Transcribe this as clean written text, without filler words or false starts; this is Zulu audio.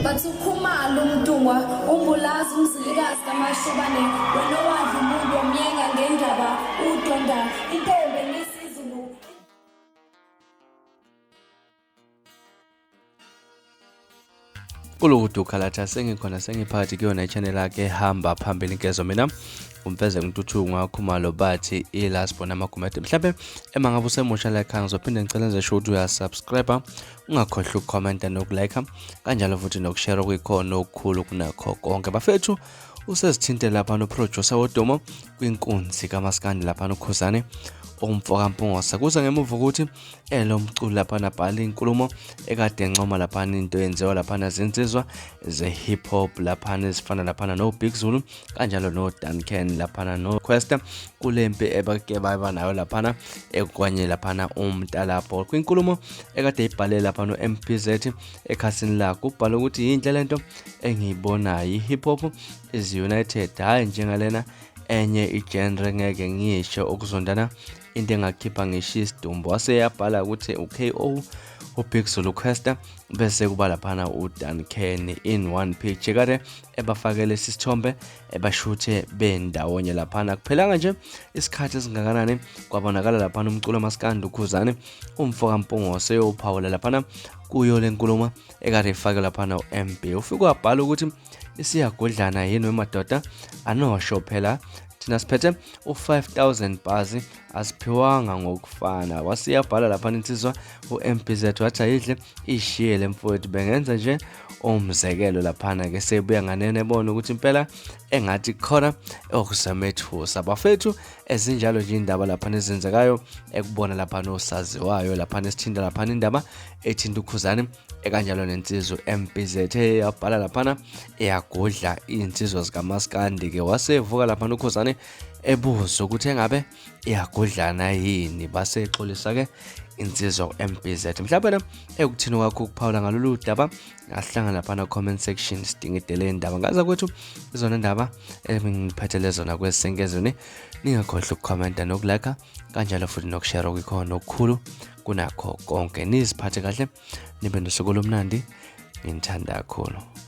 Bathi uKhumalo uMntungwa uMbulazi uMzilikazi kaMashobane wena owadla umuntu wamyenga ngendaba udonda intombi engisizulu. Kulukudu khalatha sengikhona sengiphakathi kuyona i-channel yakhe ehamba phambili ngezo mina umfeze ngintuthuko ngakhumalo bathi i-last born amagumede mhlawumbe ema ngabe usemusha la ekhaya ngizophinde ngicela nje sho ukuthi uyasubscribe ungakhohlwa ukukhomenta nokulike kanjalo futhi nokushare okuyikhona okukhulu kunakho konke bafethu usezithinte lapha noproducer wodumo kwinkunzi kamaskandi lapha nokhuzane umfo kaMpungose kuze ngemuva ukuthi elo mculo laphana abhala inkulumo ekade encoma laphana into eyenziwa laphana zinsizwa ze-hip hop laphana ezifana laphana no-Big Zulu kanjalo no-Duncan laphana no-Quest kule mpi ebake baba nayo laphana ekwanye laphana umntalabho kwinkulumo ekade ibhale laphana no-MPZ ekhasini lakhe ubhale ukuthi yinhle lento engiyibonayo i-hip hop is united hhayi njengalena enye igenre ngeke ngisho ukuzondana into engakhipha ngisho isidumbu wase yabhala ukuthi uKO uBig Zulu Questa bese kuba laphana uDuncan in one picture kade ebafakele isithombe ebashuthe bendawonye laphana kuphelanga nje isikhathi esingakanani kwabonakala laphana umculo maskandi ukhuzane umfo kaMpungose yophawula laphana kuyo lenkulumo ekade ifake laphana uMB ufike wabhala ukuthi isiyagudlana yini wemadoda anosho phela thina siphethe u-5000 bars asiphiwanga ngokufana wasiyabhala lapha insizwa u-MPZ wathi ayidle ishiye le mfowethu bengenza nje umzekelo laphana ke sebuya nganene ebona ukuthi impela engathi khona okusamethusa bafethu ezinjalo nje indaba laphana ezenzekayo ekubona laphana osaziwayo laphana esithinta laphana indaba ethinta ukhuzane ekanjalo nensizwa MPZ yabhala laphana eyagudla iy'nsizwa zikamaskandi-ke wasevuka laphana ukhuzane ebuza ukuthi engabe iyagudlana yini basexolisa-ke insizwa u-MPZ mhlawumbe na ekuthini kwakho ukuphawula ngalolu daba ngahlangana laphana comment section sidingidele indaba ngaza kwethu izona ndaba engiphathele zona kwesenkezweni ningakhohlwa ukukhomenta nokulike kanjalo futhi nokushare okuyikhona okukhulu kunakho konke niziphathe kahle nibe nosuku olumnandi nginithanda kakhulu.